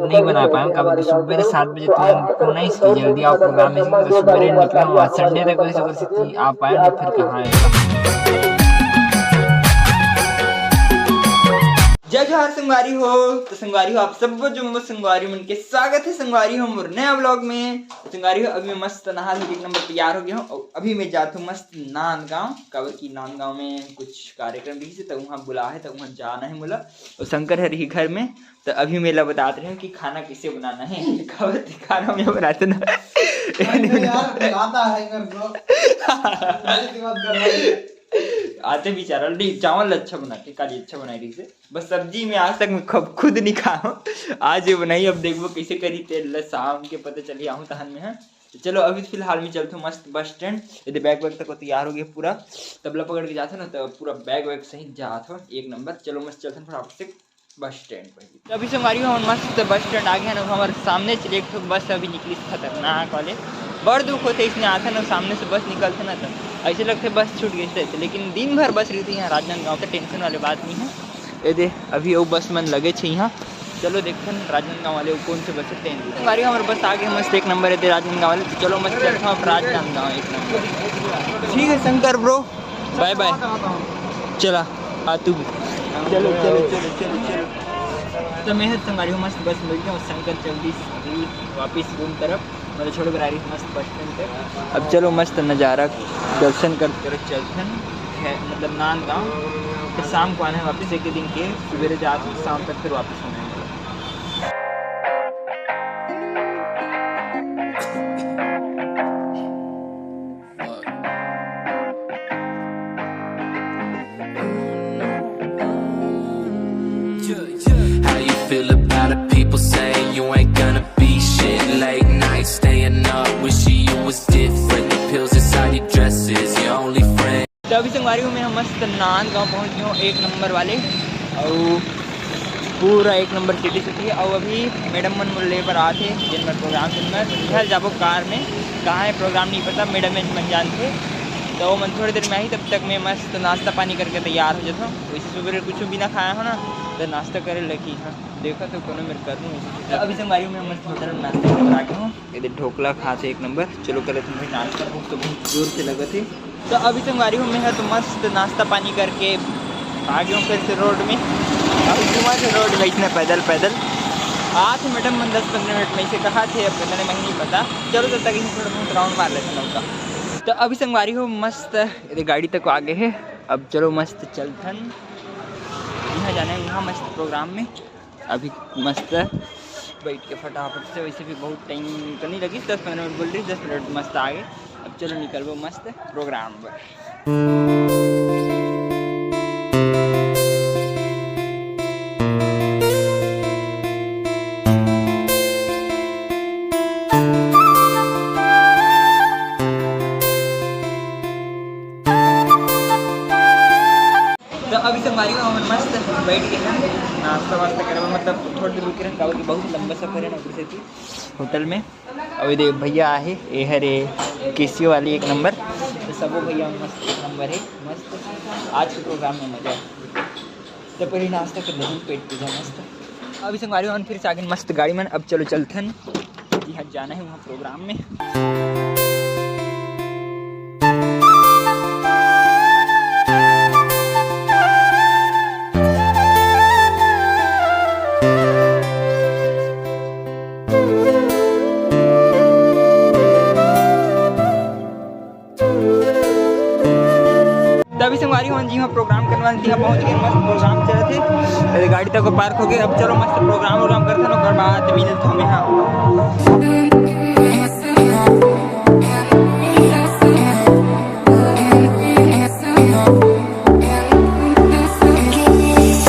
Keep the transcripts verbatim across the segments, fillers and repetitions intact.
नहीं बना पाए, काबर कि सुबेरे सात बजे तुमन को नहीं सी जल्दी आओ प्रोग्राम में, तो सुबेरे निकले हो, आज संडे तक वैसे कर सकती आ पाए, तो फिर कहाँ है? जय जोहार संगवारी हो। तो संगवारी हो, आप सब जम्मो संगवारी मन के स्वागत है संगवारी हो मोर नया व्लॉग में। तो संगवारी हो, अभी मैं मस्त नहा धो के एक नंबर तैयार हो गया हूँ। और अभी मैं जात हूँ मस्त नांदगांव, काबर कि नांदगांव में कुछ कार्यक्रम रही से, तो वहाँ बुला है, तो वहाँ जाना है मोला। और शंकर हर ही घर में, तो अभी मैं ला बतात रहे हूँ कि खाना कैसे बनाना है। काबर कि खाना मैं बनाते ना। नहीं, नहीं यार, आता है मेरे को। गलत बात कर रहा हूँ। आते बेचारा, नहीं, चावल अच्छा बनाते, काली अच्छा बनाई रही से। बस सब्जी में आज तक मैं खब-, खुद नहीं खाया हूँ। आज ये बनाई, अब देखबो कैसे करी तेल ला, शाम के पता चली आहूँ तहन में, हाँ। तो चलो, अभी फिलहाल मैं चलत हूँ मस्त बस स्टैंड। ये दे बैग वैग तक तैयार हो गया पूरा, तबला पकड़ के जात हो ना, तो पूरा बैग वैग सहित जात हो एक नंबर। चलो मस्त चलत हन फटाफट से बस स्टैंड पर। तो अभी संगवारी हो, हमन मस्त बस स्टैंड आ गए हैं। अब हमारे सामने से एक ठो बस अभी निकली, खतरनाक वाले। बड़ दुख होते इसने आते ना, सामने से बस निकलते ना, तो ऐसे लगते बस छूट गई रहते, लेकिन दिन भर बस रहती है राजनांदगांव, तो टेंशन वाली बात नहीं है। ये दे, अभी वो बस मन लगे छे यहाँ। चलो देखथन राजनांदगांव वाले वो कौन से बस है, तेन। संगवारी हो, हमारे बस आ गए मस्त एक नंबर है दे राजनांदगांव वाले। तो चलो मस्त चलते हैं अब राजनांदगांव एक नंबर। ठीक है शंकर ब्रो, बाय बाय। चला, आ तू भी। चलो, चलो, चलो, चलो, चलो। तो मैं संगवारी हो मस्त बस मिल गया और शंकर चल दी अभी वापिस रूम तरफ, मतलब छोड़ कर आ रही मस्त बस स्टैंड तक। अब चलो मस्त नज़ारा दर्शन कर कर चलथन, है, मतलब नांदगांव। फिर शाम को आना है वापस, एक ही दिन के, सुबेरे जात शाम तक फिर वापस आना है। How you feel about it? People say you ain't gonna be shit. Late night staying up, wishing you was different. The pills inside your dresses, your only friend. तो अभी संगवारी हो, मैं मस्त नांदगांव पहुंच गया हूँ एक नंबर वाले, और पूरा एक नंबर सिटी सिटी। और अभी मैडम मन मोला ले बर आथे, जिन बर प्रोग्राम, जिन बर घर जाबो कार में। कहाँ है प्रोग्राम नहीं पता, मैडम मन जानथे। तो वो मन थोड़ी देर में आही, तब तक मैं मस्त नाश्ता पानी करके तैयार हो जाता हूँ। वैसे सुबह कुछ भी ना खाया हो ना, तो नाश्ता करे लगी हाँ। देखा तो कोनो मेरे कर लूँ। तो अभी संगवारी हो, मैं मस्त होटल में नाश्ता करके आ गया हूँ। ये दे ढोकला खाथे एक नंबर। चलो करे तुम्हें नाश्ता, भूख तो बहुत जोर से लगे थे। तो अभी संगवारी हो, मैं ह तो मस्त नाश्ता पानी करके आ गया हूँ फिर से रोड में। अभी घुमा थे रोड में इतने पैदल पैदल। आथे मैडम मन दस पंद्रह मिनट में इसे कहा थे, अब पता नहीं, मैं नहीं पता। चलो तब तक इसे थोड़ा बहुत राउंड मार लेते हैं नौका। तो अभी संगवारी हो मस्त ये गाड़ी तक आ गए हैं। अब चलो मस्त चलथन, यहाँ जाना है वहाँ मस्त प्रोग्राम में। अभी मस्त बैठ के फटाफट से, वैसे भी बहुत टाइम तो नहीं लगी, दस पंद्रह मिनट बोल रही, दस मिनट मस्त आ गए। अब चलो निकलबो मस्त प्रोग्राम पर। तो अभी संगवारी हो, हमन मस्त बैठ के ना नाश्ता वास्ता करे, मतलब थोड़ी देर रुके रहन, काबर कि बहुत लंबा सफर है ना, ओकर सेती होटल में। अउ ये दे भैया आहे, ये हरे केसियो वाली एक नंबर। तो सबो भैया मस्त एक नंबर है, मस्त आज के प्रोग्राम में मजा है। तो पहले नाश्ता कर लेते हैं, पेट पूजा मस्त। अभी संगवारी हो, फिर से आगे मस्त गाड़ी में। अब चलो चलथन, यहाँ जाना है वहाँ प्रोग्राम में। तभी संगवारी हो जी, हम प्रोग्राम करने वाले थे, यहाँ पहुँच गए, मस्त प्रोग्राम चलत हे। अरे गाड़ी तक पार्क हो गए। अब चलो मस्त प्रोग्राम वोग्राम करते हैं, ओकर बाद मिलत हमें यहाँ।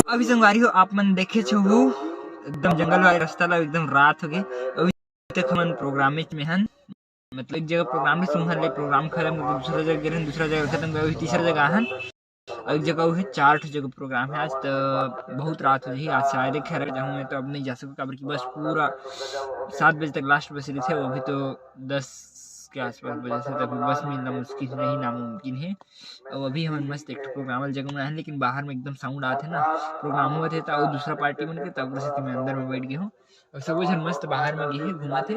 अभी संगवारी हो, आप मन देखे छो वो एकदम जंगल वाले रास्ता ला, एकदम रात हो गए। अभी तक हमन प्रोग्राम में हन, मतलब एक जगह प्रोग्राम भी सुनहन ले, प्रोग्राम खत्म हो गए, दूसरा जगह गेलन, दूसरा जगह खत्म हो गए, तीसरा जगह आहन। और एक जगह वो है, चार ठो जगह प्रोग्राम है आज, तो बहुत रात हो जाही। आज शायद खैरा जाहूँ मैं, तो अब नहीं जा सकूँ, काबर कि बस पूरा सात बजे तक लास्ट बस रही थे, वो भी तो दस के आसपास बजे से, तभी बस मिलना मुश्किल, नहीं नामुमकिन है। और अभी हमन मस्त एक ठो प्रोग्राम वाली जगह में आए हैं, लेकिन बाहर में एकदम साउंड आते ना, प्रोग्राम होते तो, और दूसरा पार्टी मन के, तब से मैं अंदर में बैठ गया हूँ। अउ सबो झन मस्त बाहर में गे हे, घूमत हे,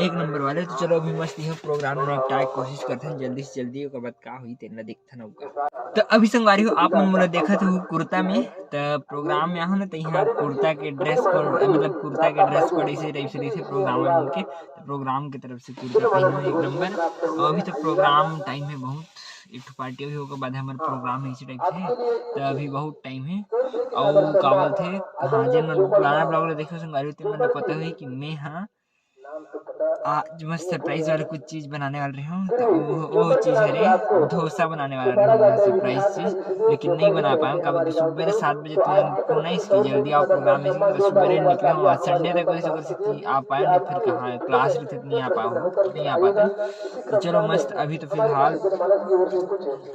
एक नंबर वाले। तो चलो, अभी मस्त इहाँ प्रोग्राम निपटाए के कोशिश करथन जल्दी से जल्दी, ओकर बाद का होही तेन ला देखथन। अउ का, तो अभी संगवारी हो, आप मन मोला देखत हो कुर्ता में, तो प्रोग्राम में आहूँ ना, तो इहाँ कुर्ता के ड्रेस कोड, मतलब कुर्ता के ड्रेस कोड इसे टाइप से रहिथे प्रोग्राम में के, तो प्रोग्राम के तरफ से कुर्ता पहनो एक नंबर। अउ अभी तो प्रोग्राम टाइम हे बहुत, एक ठो पार्टी अभी होकर बाद हमर प्रोग्राम हे इसी टाइप से, तो अभी बहुत टाइम हे। अउ का बोलथे, हाँ, जेन मन पुराना ब्लॉग ला देखे हो संगवारी हो, तेन मन ला पता होही कि मैं हा आज मस्त सरप्राइज वाला कुछ चीज बनाने वाला रहे हूँ, तो वो, वो चीज हरे डोसा बनाने वाला रहे हूँ, सरप्राइज चीज, लेकिन नहीं बना पाया हूँ। काबर कि सुबह सात बजे तुरंत फोन आइस कि जल्दी आओ, प्रोग्राम हे, तो सुबह निकला हूँ। आज संडे तक वैसे कर सकती आ पाया, नहीं फिर कहाँ, क्लास रहिथे तो नहीं आ पाया हूँ, नहीं आ पाता। तो चलो मस्त, अभी तो फिलहाल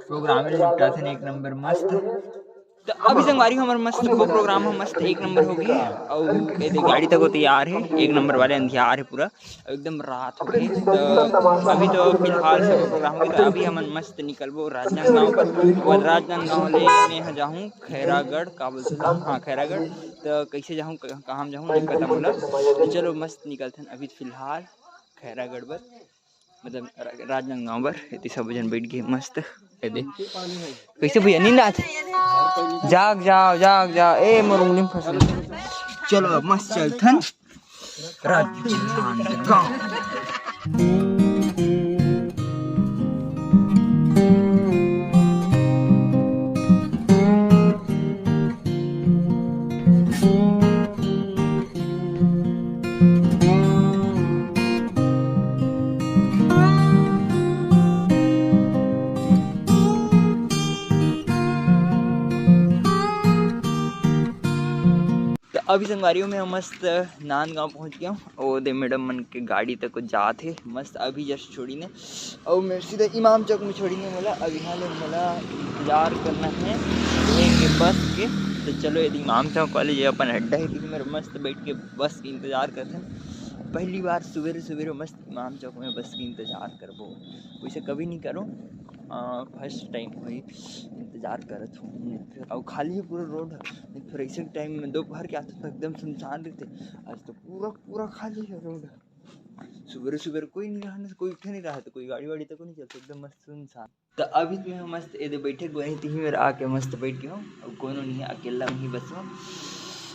प्रोग्राम में निपटाथन एक नंबर मस्त। तो अभी संगवारी हो, हमर मस्त वो प्रोग्राम ह मस्त एक नंबर हो गए। अउ ये दे गाड़ी तक तैयार हे, एक नंबर वाले अंधियार हे पूरा, एकदम रात हो गए। तो अभी तो फिलहाल सब प्रोग्राम हो गए, तो अभी हमन मस्त निकलबो राजनांदगांव बर। और राजनांदगांव ले मैं ह जाहूँ खैरागढ़, का बोलथे, हाँ, खैरागढ़। तो कैसे जाहूँ, कहाँ जाहूँ, नहीं पता मोला। तो चलो मस्त निकलथन अभी फिलहाल खैरागढ़ बर, मतलब रा-, राजनांदगांव बर। एती सब झन बैठ गए मस्त। ए दे, कैसे भैया नींद आत? जाग जाओ, जाग जाओ। ए, मोर उंगली में फंस गई। चलो अब मस्त चलथन राजनांदगांव। तो अभी संगवारी हो, मैं मस्त नांदगांव पहुंच गया हूँ। ओ दे, मैडम मन के गाड़ी तक जात हे, मस्त अभी just छोड़ी ने। अउ मैं सीधा इमाम चौक में छोड़ी ने मोला। अब यहाँ ले मोला इंतजार करना है एक बस के। तो चलो, यदि इमाम चौक वाले जो अपन अड्डा है, क्योंकि मेरे मस्त बैठ के बस के इंतजार करते हैं। पहली बार सुबेरे सुबेरे मस्त इमाम चौक में बस के इंतजार करबो, वैसे कभी नहीं करो। फर्स्ट टाइम हुई इंतजार करत हूँ। अउ खाली है पूरा रोड, फिर ऐसे टाइम में दोपहर के आते तो एकदम सुनसान रहते। आज तो पूरा पूरा खाली है रोड। सुबेरे सुबेरे कोई नहीं रहा, कोई उठे नहीं रहा, तो कोई गाड़ी वाड़ी तक नहीं चलता, एकदम मस्त सुनसान। तो अभी तो मैं मस्त एदे बैठे हुए हैं, तिही मेरा आके मस्त बैठ गया हूँ। अब कोनो नहीं है, अकेला में ही बस हूँ।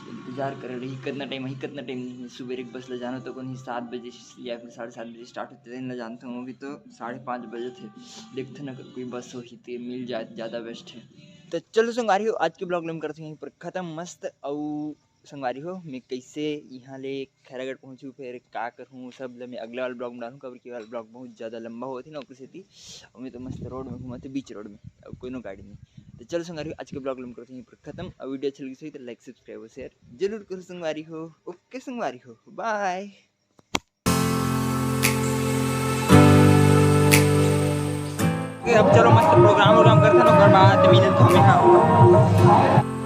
इंतजार कर रही, कितना टाइम ही, कितना टाइम नहीं है। सुबेरे के बस ले जाना तो कोनी, सात बजे या फिर साढ़े सात बजे स्टार्ट होते, दिन ले जानता हूँ। अभी तो साढ़े पाँच बजे थे, देखते ना अगर कोई बस हो ही तो मिल जाए तो ज़्यादा बेस्ट है। तो चलो संगवारी हो, आज के ब्लॉग में करते हैं यहीं पर ख़त्म मस्त। अउ संगवारी हो, मैं कैसे यहाँ ले खैरागढ़ पहुँचूँ, फिर का करूँ, सब ल मैं अगले वाला ब्लॉग में डालूँ, काबर कि वाला ब्लॉग बहुत ज़्यादा लंबा होथे ना, ओकर सेती। अउ मैं तो मस्त रोड में घूमत, बीच रोड में, अउ कोनो गाड़ी नहीं। तो चलो संगवारी हो, आज के ब्लॉग ल करते हैं पर खत्म। अउ वीडियो अच्छा लगी तो लाइक, सब्सक्राइब और शेयर जरूर करो संगवारी हो। ओके संगवारी हो, बाय। अब चलो मस्त प्रोग्राम वोग्राम करते हैं, ओकर बाद मिलत हमें। हाँ।